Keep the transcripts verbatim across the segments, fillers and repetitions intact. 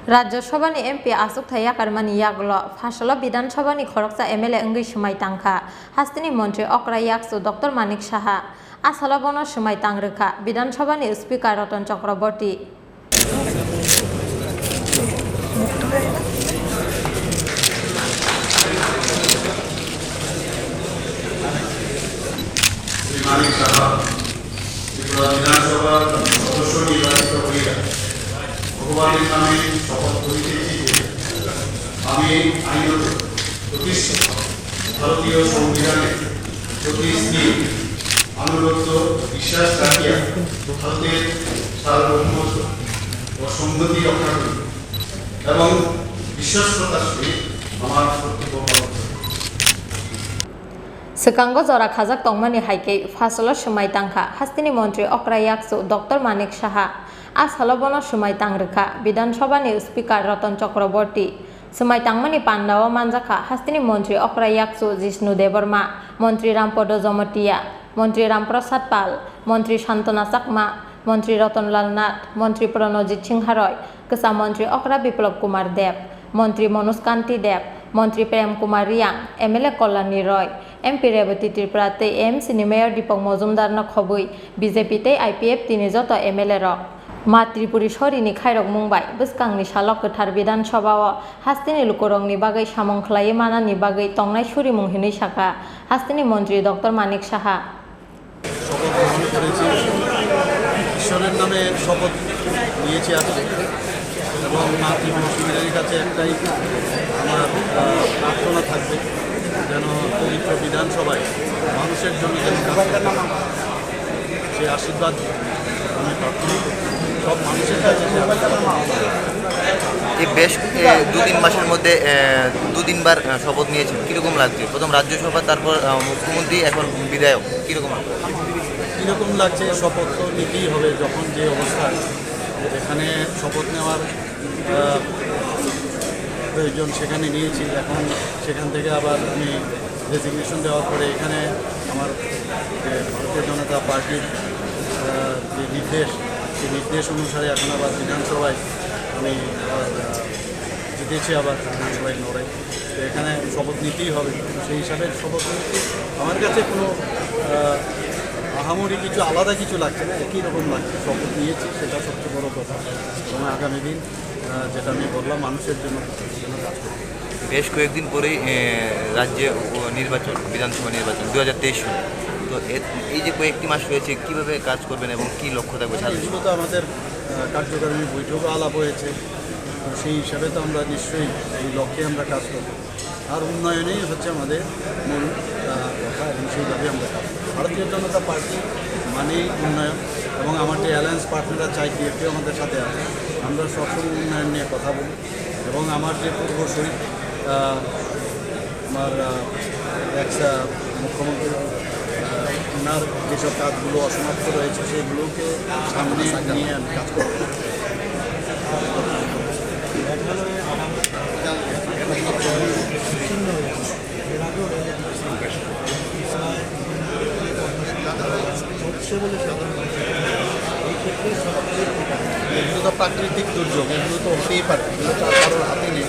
Rajya Sabhani M P achukthai yakarmani yagulo phasalo Bidhan Sabhani khoroksa M L A wngwi swmai tangkha hasteni montri okra yakchu Doctor Manik Saha. A salo bono swmai tang rwkha Bidhan Sabhani Speaker Ratan Chakraborty. Shri মানিক সাহা ত্রিপুরা বিধানসভার সদস্য নির্বাচিত হইয়া ভগবানের নামে শপথ করিতেছি যে আমি আইনত প্রতিষ্ঠিত ভারতীয় সংবিধানের প্রতি স্থির আনুগত্য বিশ্বাস রাখিয়া ভারতের সার্বভৌমত্ব ও সংহতি রক্ষা করি এবং বিশ্বস্ততার সহিত আমার কর্তব্য পালন করি। Swkango jora khajak tongmani hai khe phasalo swmai tangkha hasteni montri okra yakchu Doctor Manik Saha. A salo bono swmai tang rwkha Bidhan Sabhani Speaker Ratan Chakraborty. Swmai tangmani pandao manjakha hasteni montri okra yakchu Jishnu Debbarma, montri Rampodo Jomotia, montri Ramprasad Pal, montri Santona Chakma, montri Ratan Lal Nath, montri Pranojit Singha Roy, kwcham montri okra Biplab Kumar Deb, montri Manoj Kanti Deb, montri Prem Kumar Riang, M L A Kalyani Roy, M P Rebati Tripura tei A M C ni Mayor Deepak Majumdar no khobwi B J P tei I P F T ni joto M L A rok. Ma Tripuri sorini khairokmung bai bwskangni salo kwthar Bidhan Sabha o hasteni lukurokni bagwi samung khlaiwi manani bagwi tongnai surimung hinwi sakha hasteni montri Doctor Manik Saha. শপথ গ্রহণ করেছি, ঈশ্বরের নামে শপথ নিয়েছি আজকে। এবং মা ত্রিপুরা সুবিধারীর কাছে একটাই আমার, আহ, প্রার্থনা থাকবে, যেন পবিত্র বিধানসভায় মানুষের জন্য যেন কাজ করতে পারি। সেই আশীর্বাদ আমি প্রার্থনা করি। সব মানুষের কাছে সেই আশীর্বাদ প্রার্থনা করি। এই বেশ, এ, দু তিন মাসের মধ্যে, এ, দু তিনবার, এ, শপথ নিয়েছেন, কীরকম লাগছে? প্রথম রাজ্যসভা, তারপর, আহ, মুখ্যমন্ত্রী, এখন বিধায়ক, কীরকম লাগছে? কীরকম লাগছে? শপথ তো নিতেই হবে, যখন যে অবস্থা, যেখানে শপথ নেওয়ার, আহ, প্রয়োজন, সেখানে নিয়েছি। এখন সেখান থেকে আবার আমি রেজিগনেশন দেওয়ার পরে এখানে আমার যে ভারতীয় জনতা পার্টির, আহ, যে নির্দেশ, সেই নির্দেশ অনুসারে এখন আবার বিধানসভায় আমি আবার, আহ, জিতেছি, আবার বিধানসভায় লড়াই। তো এখানে শপথ নিতেই হবে। তো সেই হিসাবে শপথ নিতে আমার কাছে কোনো, আহ, আহামরি কিছু আলাদা কিছু লাগছে না, একই রকম লাগছে। শপথ নিয়েছি, সেটা সবচেয়ে বড় কথা। এবং আগামী দিন, আহ, যেটা আমি বললাম, মানুষের জন্য, জন্য কাজ করব। বেশ কয়েকদিন পরেই, এ, রাজ্যে উপ-, নির্বাচন, বিধানসভা নির্বাচন দুই হাজার তেইশ সনে। তো এ-, এই যে কয়েকটি মাস রয়েছে, কিভাবে কাজ করবেন এবং কি লক্ষ্য থাকবে সামনে? এগুলো তো আমাদের, আহ, কার্যকারিণী বৈঠকও আলাপ হয়েছে। তো সেই হিসাবে তো আমরা নিশ্চয়ই এই লক্ষ্যে আমরা কাজ করব। আর উন্নয়নই হচ্ছে আমাদের মূল, আহ, কথা এবং সেইভাবে আমরা কাজ করব। ভারতীয় জনতা পার্টি মানেই উন্নয়ন এবং আমার যে অ্যালায়েন্স পার্টনাররা চাই, বিএনপিও আমাদের সাথে আছে, আমরা সবসময় উন্নয়ন নিয়ে কথা বলি। এবং আমার যে পূর্বসূরি, আহ, আমার, আহ, এক্স, আহ, মুখ্যমন্ত্রী, আহ, ওনার যেসব কাজগুলো অসমাপ্ত রয়েছে, সেগুলোকে সামনে নিয়ে আমি কাজ করব। এগুলো তো প্রাকৃতিক দুর্যোগ, এগুলো তো হতেই পারে, এগুলো তো আর কারোর হাতে নেই।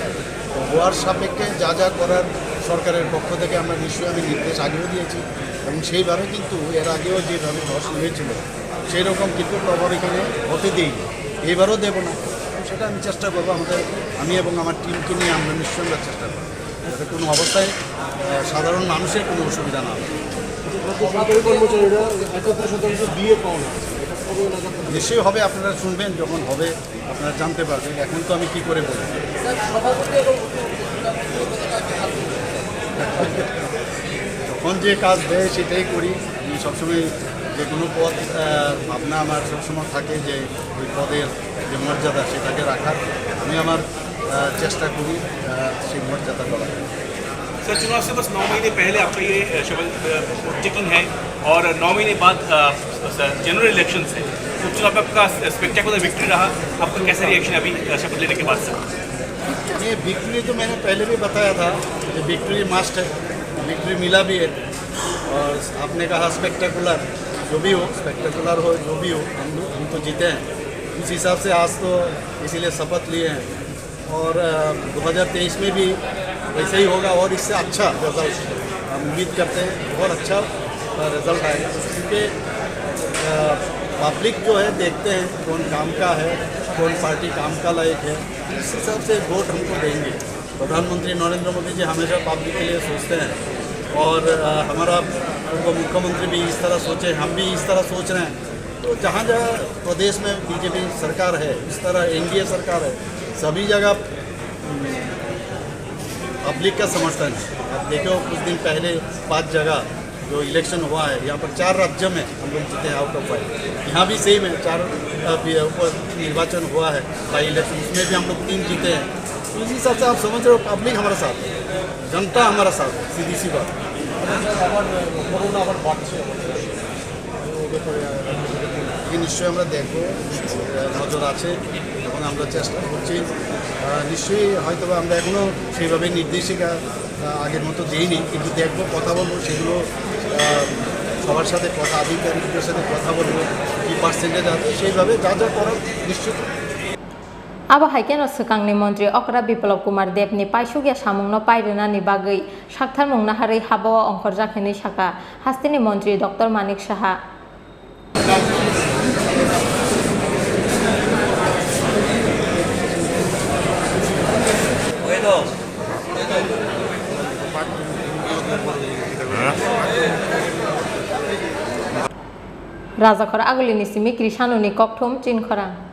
তো হওয়ার সাপেক্ষে যা যা করার সরকারের পক্ষ থেকে আমরা নিশ্চয়ই, আমি নির্দেশ আগেও দিয়েছি এবং সেইভাবে কিন্তু এর আগেও যেভাবে ধস নেমেছিল সেই রকম কিন্তু টগর এখানে হতে দেই, এইবারও দেব না। তো সেটা আমি চেষ্টা করবো, আমাদের, আমি এবং আমার টিমকে নিয়ে আমরা নিশ্চয়ই আমরা চেষ্টা করবো যাতে কোনো অবস্থায়, আহ, সাধারণ মানুষের কোনো অসুবিধা না হয়। সরকারি কর্মচারীরা একাত্তর শতাংশ ডিএ পাওয়া না, এটা কবে নাগাদ হবে? নিশ্চয়ই হবে, আপনারা শুনবেন, যখন হবে আপনারা জানতে পারবেন। এখন তো আমি কি করে বলবো? যখন যে কাজ দেয় সেটাই করি। আমি সবসময় যে কোনো পদ, আহ, ভাবনা আমার সবসময় থাকে যে ওই পদের যে মর্যাদা সেটাকে রাখার। আমি আমার, আহ, চেষ্টা করি, আহ, সেই মর্যাদা করার। सर, चुनाव से बस नौ महीने पहले आपका ये, अ, शपथ, अ, टेकिंग है और नौ महीने बाद, अ, जनरल इलेक्शंस है। उपचुनाव में आपका स्पेक्टेकुलर विक्ट्री रहा, आपका कैसा रिएक्शन है अभी, अ, शपथ लेने के बाद, सर? ये विक्ट्री तो मैंने पहले भी बताया था कि विक्ट्री मस्ट है, विक्ट्री मिला भी है। और आपने कहा स्पेक्टेकुलर, जो भी हो, स्पेक्टेकुलर हो, जो भी हो, हम लोग, हम तो जीते हैं। उस हिसाब से आज तो इसीलिए शपथ लिए हैं। और दो हज़ार तेईस में भी वैसे ही होगा और इससे अच्छा रिजल्ट हम उम्मीद करते हैं, बहुत अच्छा रिजल्ट आएगा। क्योंकि पब्लिक जो है, देखते हैं कौन काम का है, कौन पार्टी काम का लायक है, इस हिसाब से वोट हमको देंगे। प्रधानमंत्री नरेंद्र मोदी जी हमेशा पब्लिक के लिए सोचते हैं और हमारा उप मुख्यमंत्री भी इस तरह सोचे, हम भी इस तरह सोच रहे हैं। तो जहाँ जहाँ प्रदेश में बीजेपी सरकार है, इस तरह एनडीए सरकार है, सभी जगह पब्लिक का समर्थन है। अब देखो, कुछ दिन पहले पांच जगह जो इलेक्शन हुआ है, यहाँ पर चार राज्य में हम लोग जीते हैं आउट ऑफ फाइव। यहाँ भी सेम है, चार ऊपर निर्वाचन हुआ है बाई इलेक्शन, उसमें भी हम लोग तीन जीते हैं। तो इस हिसाब से आप समझ रहे हो, पब्लिक हमारा साथ है, जनता हमारा साथ है, सीधी सी बात। ये निश्चय আমরা দেখব, নজর আছে এবং আমরা চেষ্টা করছি। নিশ্চয়ই হয়তো বা আমরা এখনও সেইভাবে নির্দেশিকা আগের মতো দিইনি, কিন্তু দেখব, কথা বলবো, সেগুলো সবার সাথে কথা, আধিকারিকদের সাথে কথা বলবো, কী পার্সেন্টেজ আছে, সেইভাবে যা যা করার নিশ্চিত। Abo hai kheno swkangni montri okra Biplab Kumar Debni paisukya samungno pairwnani bagwi saktharmung naharwi habao ongkhorjak hwnwi sakha hasteni montri Doctor Manik Saha. Rajakhor Agulini simi Krisanuni kokthum Chinkhorang.